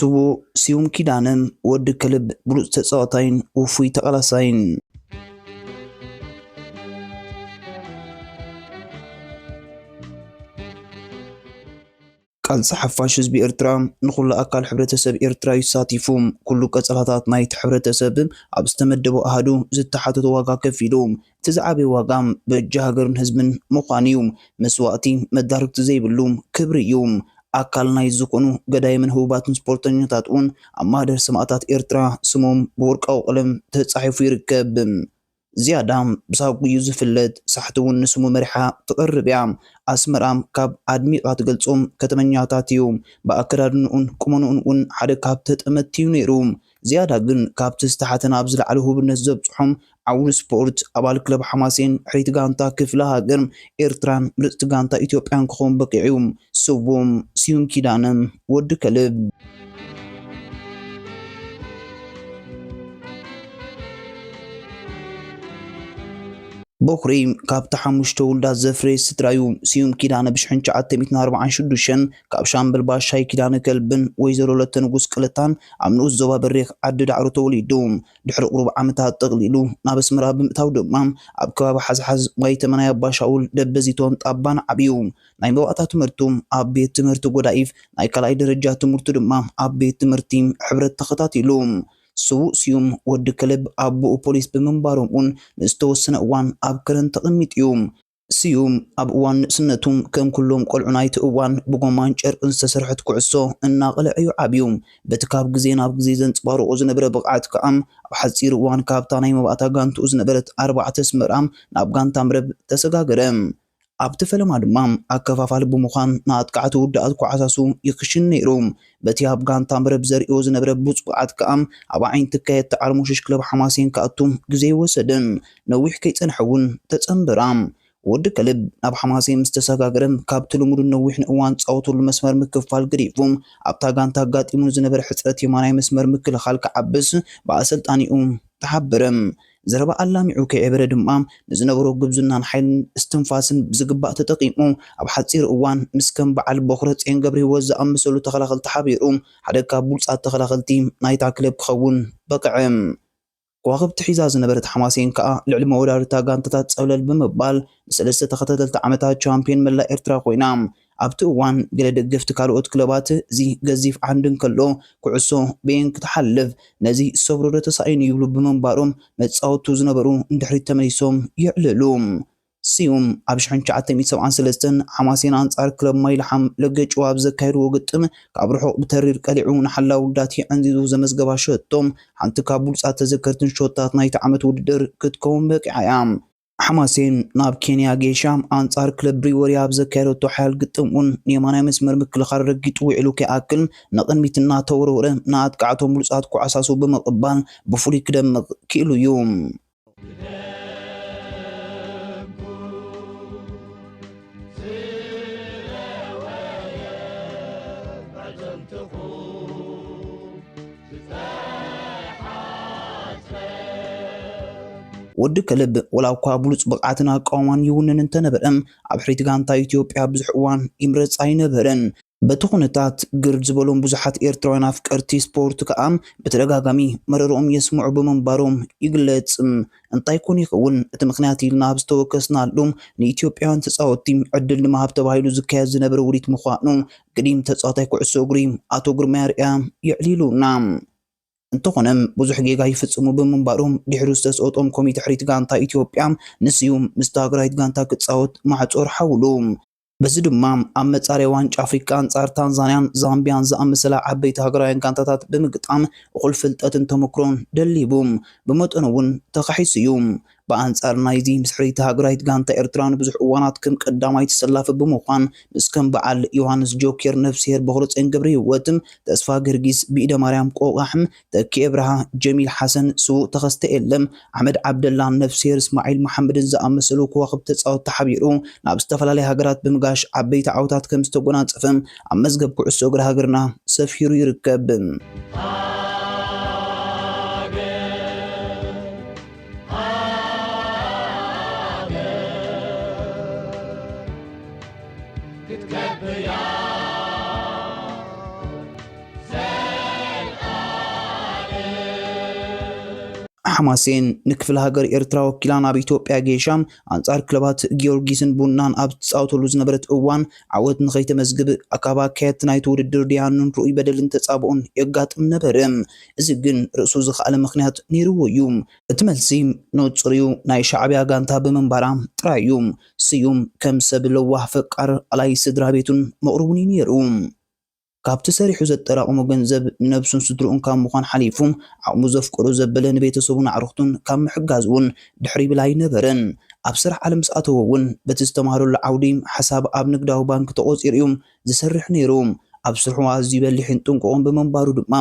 ስዉእ ስዩም ኪዳነ፣ ወዲ ከልብ፣ ብሉጽ ተጻዋታይን ውፉይ ተቓላሳይን። ቃልሲ ሓፋሽ ህዝቢ ኤርትራ ንኹሉ ኣካል ሕብረተሰብ ኤርትራ እዩ ተሳቲፉ። ኩሉ ቀጸላታት ናይቲ ሕብረተሰብ ኣብ ዝተመደቦ ኣሃዱ ዝተሓተቶ ዋጋ ከፊሉ። እቲ ዝዓበየ ዋጋ በጃ ሃገርን ህዝብን ምዃን እዩ። መስዋእቲ መዳርግቲ ዘይብሉ ክብሪ እዩ። ኣካል ናይ ዝኾኑ ገዳይምን ህቡባትን ስፖርተኛታት እውን ኣብ ማህደር ሰማእታት ኤርትራ ስሞም ብወርቃዊ ቀለም ተጻሒፉ ይርከብ። ዝያዳ ብሳጉ እዩ ዝፍለጥ። ሳሕቲ እውን ንስሙ መሪሓ ትቐርብ እያ። ኣስመራ ካብ ኣድሚቓ ትገልጾም ከተመኛታት እዩ። ብኣከዳድንኡን ቁመንኡን እውን ሓደ ካብ ተጠመትቲ እዩ ነይሩ። ዝያዳ ግን ካብቲ ዝተሓተ ናብ ዝለዓለ ህቡብነት ዘብጽሖም ዓውዲ ስፖርት፣ ኣባል ክለብ ሓማሴን፣ ሕሪት ጋንታ ክፍለ ሃገር ኤርትራን ምርጽቲ ጋንታ ኢትዮጵያን ክኸውን በቂዑ እዩ። ስዎም ስዩም ኪዳነ፣ ወዲ ከልብ። ቦኽሪ ካብቲ ሓሙሽተ ውሉዳት ዘፍረየ ስድራ እዩ። ስዩም ኪዳነ ብሽሕን ትሽዓተ ሚእትን ኣርባዓን ሽዱሽተን ካብ ሻምበል ባሻይ ኪዳነ ከልብን ወይዘሮ ለተ ንጉስ ቅልታን ኣብ ንኡስ ዞባ በሪኽ ዓዲ ዳዕሮ ተወሊዱ። ድሕሪ ቁሩብ ዓመታት ጠቕሊሉ ናብ ኣስመራ ብምእታው ድማ ኣብ ከባቢ ሓዝሓዝ፣ ማይተመናይ፣ ኣባሻውል፣ ደበዚቶን ጣባን ዓብዩ። ናይ መባእታ ትምህርቱ ኣብ ቤት ትምህርቲ ጎዳኢፍ፣ ናይ ካልኣይ ደረጃ ትምህርቱ ድማ ኣብ ቤት ትምህርቲ ሕብረት ተኸታቲሉ። ስዉእ ስዩም ወዲ ከልብ ኣቦኡ ፖሊስ ብምንባሮም እውን ንዝተወሰነ እዋን ኣብ ከረን ተቐሚጡ እዩ። ስዩም ኣብ እዋን ንእስነቱ ከም ኩሎም ቆልዑ ናይቲ እዋን ብጎማን ጨርቅን ዝተሰርሐት ኩዕሶ እናቐለዐ እዩ ዓብዩ። በቲ ካብ ግዜ ናብ ግዜ ዘንጸባርቖ ዝነበረ ብቕዓት ከኣ ኣብ ሓጺር እዋን ካብታ ናይ መባእታ ጋንትኡ ዝነበረት ኣርባዕተ ኣስመራ ናብ ጋንታ መረብ ተሰጋገረ። ኣብቲ ፈለማ ድማ ኣከፋፋሊ ብምዃን ንኣጥቃዕቲ ውድኣት ኮዓሳሱ ይኽሽን ነይሩ። በቲ ኣብ ጋንታ መረብ ዘርእዮ ዝነበረ ብሉጽ ብቕዓት ከኣ ኣብ ዓይኒ ትካየት ተዓርሞሽሽ ክለብ ሓማሴን ክኣቱ ግዜ ይወሰደ። ነዊሕ ከይጸንሐ እውን ተጸንበራ። ወዲ ከልብ ናብ ሓማሴን ምስ ተሰጋገረ፣ ካብቲ ልሙድ ነዊሕ ንእዋን ዝጻወተሉ መስመር ምክፍፋል ገዲፉ፣ ኣብታ ጋንታ ኣጋጢሙ ዝነበረ ሕጽረት የማናይ መስመር ምክልኻል ክዓብስ ብኣሰልጣኒኡ ተሓበረ። ዘረባ ኣላሚዑ ከይዕበረ ድማ፣ ንዝነበሮ ጉብዝናን ሓይልን እስትንፋስን ብዝግባእ ተጠቒሙ፣ ኣብ ሓጺር እዋን ምስ ከም በዓል ቦኽረ ጽዮን ገብረህይወት ዝኣመሰሉ ተኸላኸልቲ ሓቢሩ፣ ሓደ ካብ ብሉጻት ተኸላኸልቲ ናይታ ክለብ ክኸውን በቕዐ። ከዋኽብቲ ሒዛ ዝነበረት ሓማሴን ከኣ ልዕሊ መወዳድርታ ጋንታታት ጸብለል ብምባል ንሰለስተ ተኸታተልቲ ዓመታት ቻምፕዮን መላእ ኤርትራ ኮይና። ኣብቲ እዋን ገለ ደገፍቲ ካልኦት ክለባት እዚ ገዚፍ ዓንዲ እንከሎ፣ ኩዕሶ በየን ክትሓልፍ፣ ነዚ ዝሰብሮ ዶ ተሳኢኑ ይብሉ ብምንባሮም፣ መጻወቱ ዝነበሩ ንድሕሪት ተመሊሶም የዕልሉ። ስዩም ኣብ ሽሕን ትሽዓተ ሚእትን ሰብዓን ሰለስተን ሓማሴን ኣንጻር ክለብ ማይልሓም ለገጭዋ ኣብ ዘካየድዎ ግጥም፣ ካብ ርሑቕ ብተሪር ቀሊዑ ንሓላው ዳቲ ዓንዚዙ ዘመዝገባ ሸቶ፣ ሓንቲ ካብ ብሉጻት ተዘከርትን ሾታት ናይቲ ዓመት ውድድር ክትከውን በቂዓ እያ። ሓማሴን ናብ ኬንያ ጌሻ ኣንጻር ክለብ ብሪወርያ ኣብ ዘካየደቶ ሓያል ግጥም እውን ንየማናይ መስመር ምክልኻል ረጊጡ ውዒሉ ከይኣክል፣ ንቕድሚት እናተወርወረ ንኣጥቃዕቶም ብሉጻት ኮዓሳሱ ብምቕባል ብፍሉይ ክደምቕ ክኢሉ እዩ። ወዲ ከልብ፣ ወላ እኳ ብሉጽ ብቕዓትን ኣቃውማን ይውንን እንተነበረ፣ ኣብ ሕሪት ጋንታ ኢትዮጵያ ብዙሕ እዋን ይምረጽ ኣይነበረን። በቲ ኩነታት፣ ግር ዝበሎም ብዙሓት ኤርትራውያን ኣፍቀርቲ ስፖርት ከኣ ብተደጋጋሚ መረርኦም የስምዑ ብምንባሮም ይግለጽ። እንታይ ኮን ይኸውን እቲ ምኽንያት ኢልና ኣብ ዝተወከስናሉ፣ ንኢትዮጵያውያን ተጻወትቲ ዕድል ንምሃብ ተባሂሉ ዝካየድ ዝነበረ ውዲት ምዃኑ ግዲም ተጻዋታይ ኩዕሶ እግሪ ኣቶ ግርማይ ኣርኣያ የዕሊሉና። እንተኾነ፣ ብዙሕ ጌጋ ይፍጽሙ ብምንባሮም ድሕሪ ዝተስኦጦም ኮሚተ ሕሪት ጋንታ ኢትዮጵያ ንስዩም ምስታ ሃገራዊት ጋንታ ክጻወት ማዕጾ ኣርሓውሉ። በዚ ድማ ኣብ መጻረይ ዋንጫ ኣፍሪቃ ኣንጻር ታንዛንያን ዛምቢያን ዝኣመሰላ ዓበይቲ ሃገራውያን ጋንታታት ብምግጣም እኹል ፍልጠትን ተመክሮን ደሊቡ፣ ብመጠኑ እውን ተኻሒሱ እዩ። ብኣንጻር ናይዚ፣ ምስ ሕርይቲ ሃገራዊት ጋንታ ኤርትራ ንብዙሕ እዋናት ከም ቀዳማይ ተሰላፊ ብምዃን፣ ምስ ከም በዓል ዮሃንስ ጆኬር ነፍስሄር፣ በኹረጽዮን ገብረህይወት፣ ተስፋ ጊዮርጊስ፣ ብኢደ ማርያም ቆቓሕ፣ ተኪኤ ብርሃ፣ ጀሚል ሓሰን፣ ስዉእ ተኸስተ የለም፣ ኣሕመድ ዓብደላን ነፍስሄር እስማዒል መሓመድን ዝኣመሰሉ ከዋኽብቲ ተጻወትቲ ሓቢሩ ናብ ዝተፈላለያ ሃገራት ብምጋሽ ዓበይቲ ዓወታት ከም ዝተጎናጸፈ ኣብ መዝገብ ኩዕሶ እግሪ ሃገርና ሰፊሩ ይርከብ። ሓማሴን ንክፍለ ሃገር ኤርትራ ወኪላ ናብ ኢትዮጵያ ጌሻ ኣንጻር ክለባት ጊዮርጊስን ቡናን ኣብ ትጻወተሉ ዝነበረት እዋን ዓወት ንኸይተመዝግብ ካብ ኣካየድቲ ናይቲ ውድድር ድያኑን ርኡይ በደልን ተጻብኦን የጋጥም ነበረ። እዚ ግን ርእሱ ዝኸኣለ ምኽንያት ነይርዎ እዩ። እቲ መልሲ ንጹር እዩ፣ ናይ ሻዕብያ ጋንታ ብምንባራ ጥራይ እዩ። ስዩም ከም ሰብ ለዋህ ፈቃር ኣላይ ስድራ ቤቱን መቕርቡን እዩ ነይሩ። ካብቲ ሰሪሑ ዘጠራቕሞ ገንዘብ ንነብሱን ስድርኡን ካብ ምዃን ሓሊፉ ዓቕሙ ዘፍቀዶ ዘበለ ንቤተሰቡን ኣዕሩኽቱን ካብ ምሕጋዝ እውን ድሕር ይብል ኣይነበረን። ኣብ ስራሕ ዓለም ምስ ኣተወ እውን በቲ ዝተማሃረሉ ዓውዲ ሓሳብ ኣብ ንግዳዊ ባንክ ተቖጺሩ እዩ ዝሰርሕ ነይሩ። ኣብ ስርሑ ኣዝዩ በሊሕን ጥንቁቕን ብምንባሩ ድማ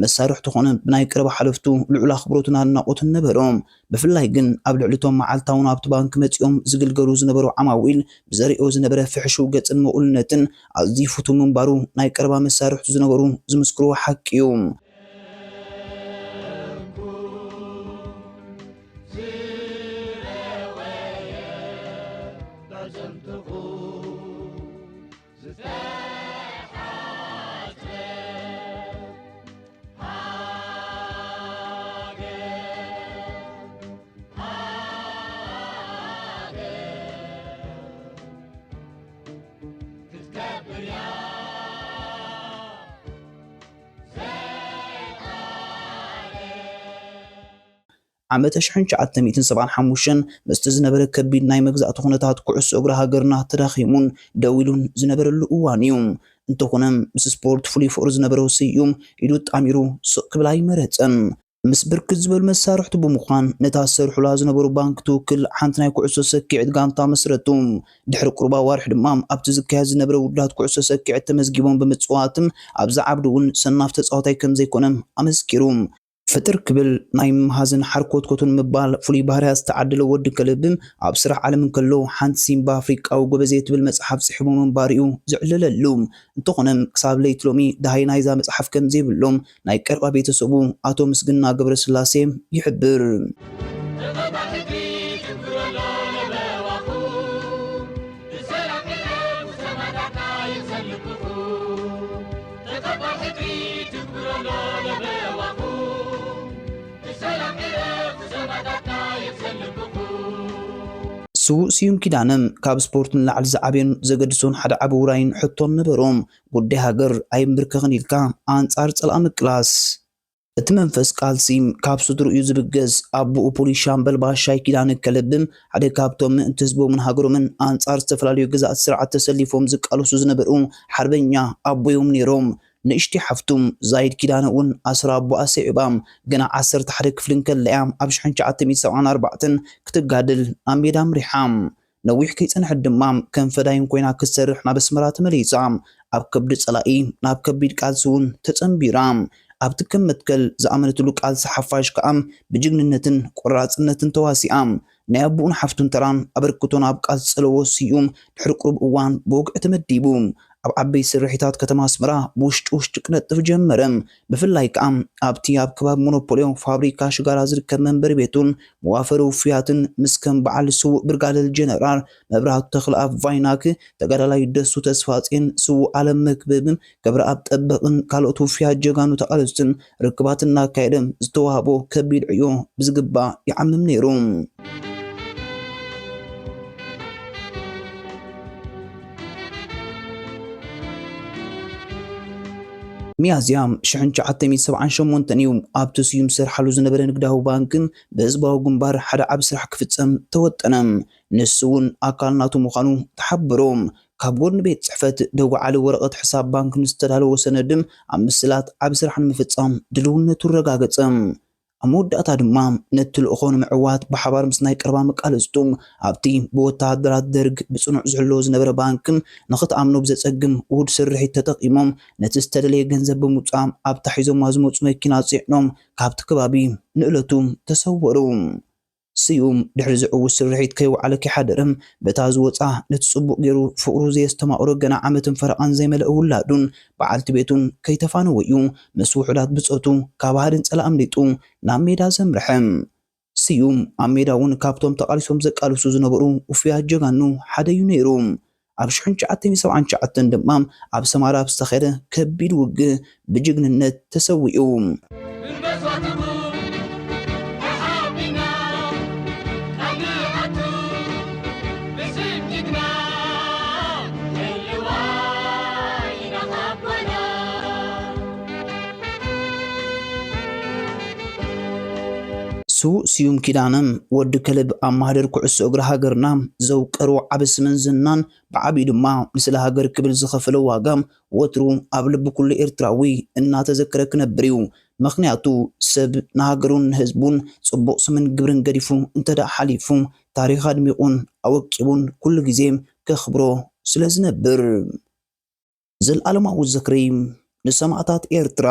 መሳርሕቱ ኮነ ብናይ ቀረባ ሓለፍቱ ልዑል ኣኽብሮትን ኣድናቖትን ነበሮ። ብፍላይ ግን ኣብ ልዕሊ እቶም መዓልታዊ ናብቲ ባንክ መጺኦም ዝግልገሉ ዝነበሩ ዓማዊል ብዘርእዮ ዝነበረ ፍሕሹው ገጽን ምቕሉልነትን ኣዝዩ ፍቱው ምንባሩ ናይ ቀረባ መሳርሕቱ ዝነበሩ ዝምስክርዎ ሓቂ እዩ። ዓመት ሽሕን ትሽዓተ ሚእትን ሰብዓን ሓሙሽተን ምስቲ ዝነበረ ከቢድ ናይ መግዛእቲ ኩነታት ኩዕሶ እግሪ ሃገርና ተዳኺሙን ደው ኢሉን ዝነበረሉ እዋን እዩ። እንተኾነ፣ ምስ ስፖርት ፍሉይ ፍቕሪ ዝነበሮ ስዩም ኢዱ ጣሚሩ ስቕ ክብል ኣይመረጸን። ምስ ብርክት ዝበሉ መሳርሕቱ ብምዃን ነታ ዝሰርሑላ ዝነበሩ ባንክ ትውክል ሓንቲ ናይ ኩዕሶ ሰኪዕት ጋንታ መስረቱ። ድሕሪ ቁሩብ ኣዋርሕ ድማ ኣብቲ ዝካየድ ዝነበረ ውድድራት ኩዕሶ ሰኪዕት ተመዝጊቦም ብምጽዋት ኣብዚ ዓውዲ እውን ሰናፍ ተጻዋታይ ከም ዘይኮነ ኣመስኪሩ። ፍጥር ክብል ናይ ምምሃዝን ሓርኮትኮትን ምባል ፍሉይ ባህርያት ዝተዓደሎ ወዲ ከልብ ኣብ ስራሕ ዓለም እንከሎ ሓንቲ ሲምባ ኣፍሪቃዊ ጎበዜ ትብል መጽሓፍ ጽሒፉ ምንባሩ እዩ ዝዕለለሉ። እንተኾነ ክሳብ ለይቲ ሎሚ ደሃይ ናይዛ መጽሓፍ ከም ዘይብሎም ናይ ቀረባ ቤተሰቡ ኣቶ ምስግና ገብረስላሴ ይሕብር። ስዉእ ስዩም ኪዳነ ካብ ስፖርት ንላዕሊ ዝዓበየን ዘገድሶን ሓደ ዓቢ ውራይን ሕቶን ነበሮ። ጉዳይ ሃገር ኣይንብርከኽን ኢልካ ኣንጻር ጸላኢ ምቅላስ። እቲ መንፈስ ቃልሲ ካብ ስድርኡ እዩ ዝብገስ። ኣቦኡ ፖሊስ ሻምበል ባሻይ ኪዳነ ከልብ ሓደ ካብቶም ምእንቲ ህዝቦምን ሃገሮምን ኣንጻር ዝተፈላለዩ ግዝኣት ስርዓት ተሰሊፎም ዝቃለሱ ዝነበሩ ሓርበኛ ኣቦ እዮም ነይሮም። ንእሽቲ ሓፍቱ ዛይድ ኪዳነ እውን ኣስራ ኣቦኣ ስዒባ ገና ዓሰርተ ሓደ ክፍሊ እንከላ እያ ኣብ ሽሕን ትሽዓተ ሚእትን ሰብዓን ኣርባዕተን ክትጋደል ኣብ ሜዳ ኣምሪሓ። ነዊሕ ከይጸንሐት ድማ ከም ፈዳይን ኮይና ክትሰርሕ ናብ ኣስመራ ተመሊሳ። ኣብ ከብዲ ጸላኢ ናብ ከቢድ ቃልሲ እውን ተጸንቢራ። ኣብቲ ከም መትከል ዝኣመነትሉ ቃልሲ ሓፋሽ ከኣ ብጅግንነትን ቆራጽነትን ተዋሲኣ። ናይ ኣቦኡን ሓፍቱን ተራን ኣበርክቶን ኣብ ቃልሲ ጸለዎ ስዩም ድሕሪ ቁሩብ እዋን ብወግዒ ተመዲቡ። ኣብ ዓበይቲ ስርሒታት ከተማ ኣስመራ ብውሽጢ ውሽጢ ክነጥፍ ጀመረ። ብፍላይ ከኣ ኣብቲ ኣብ ከባቢ ሞኖፖልዮ ፋብሪካ ሽጋራ ዝርከብ መንበሪ ቤቱን መዋፈሪ ውፉያትን ምስ ከም በዓል ስዉእ ብርጋደር ጀነራል መብራህቱ ተኽለኣብ ቫይናክ፣ ተጋዳላይ ደሱ ተስፋጼን፣ ስዉእ ኣለም መክብብን፣ ገብረኣብ ጠበቕን ካልኦት ውፉያት ጀጋኑ ተቓለስትን ርክባት እናካየደ ዝተዋህቦ ከቢድ ዕዮ ብዝግባእ ይዓምም ነይሩ። ሚያዝያ ሽሕን ትሽዓተ ሚእትን ሰብዓን ሸሞንተን እዩ ኣብቲ ስዩም ዝሰርሓሉ ዝነበረ ንግዳዊ ባንክ ብህዝባዊ ግንባር ሓደ ዓቢ ስራሕ ክፍጸም ተወጠነ። ንሱ እውን ኣካል ናቱ ምዃኑ ተሓበሮ። ካብ ጎድኒ ቤት ጽሕፈት ደጉዓሊ ወረቐት ሕሳብ ባንክ ምስ ዝተዳለወ ሰነድ ኣብ ምስላት ዓቢ ስራሕ ንምፍጻም ድልውነቱ ኣረጋገጸ። ኣብ መወዳእታ ድማ ነቲ ልእኾ ንምዕዋት ብሓባር ምስ ናይ ቀረባ መቃለስቱ ኣብቲ ብወተሃደራት ደርግ ብጽኑዕ ዝሕሎ ዝነበረ ባንክ ንኽትኣምኖ ብዘጸግም ውሁድ ስርሒት ተጠቒሞም ነቲ ዝተደለየ ገንዘብ ብምውጻእ ኣብታ ሒዞማ ዝመጹ መኪና ጽዒኖም ካብቲ ከባቢ ንእለቱ ተሰወሩ። ስዩም ድሕሪ ዝዕውት ስርሒት ከይወዓለ ከይሓደረ በታ ዝወጻ ነቲ ጽቡቕ ገይሩ ፍቕሩ ዘየስተማቕሮ ገና ዓመትን ፈረቓን ዘይመልአ ውላዱን በዓልቲ ቤቱን ከይተፋነወ እዩ ምስ ውሑዳት ብጾቱ ካብ ሃድን ጸላእ ኣምሊጡ ናብ ሜዳ ዘምርሐ። ስዩም ኣብ ሜዳ እውን ካብቶም ተቓሊሶም ዘቃልሱ ዝነበሩ ውፉያት ጀጋኑ ሓደ እዩ ነይሩ። ኣብ ሽሕን ትሽዓተ ሚእትን ሰብዓን ትሽዓተን ድማ ኣብ ሰማራ ኣብ ዝተኻየደ ከቢድ ውግእ ብጅግንነት ተሰዊኡ። ስዉእ ስዩም ኪዳነ፣ ወዲ ከልብ፣ ኣብ ማህደር ኩዕሶ እግሪ ሃገርና ዘውቀሮ ዓቢ ስምን ዝናን፣ ብዓቢኡ ድማ ንስለ ሃገር ክብል ዝኸፈሎ ዋጋ ወትሩ ኣብ ልቢ ኩሉ ኤርትራዊ እናተዘከረ ክነብር እዩ። ምኽንያቱ ሰብ ንሃገሩን ንህዝቡን ጽቡቕ ስምን ግብርን ገዲፉ እንተ ደኣ ሓሊፉ፣ ታሪኽ ኣድሚቑን ኣወቂቡን ኩሉ ግዜ ከኽብሮ ስለ ዝነብር። ዘልኣለማዊ ዝኽሪ ንሰማእታት ኤርትራ።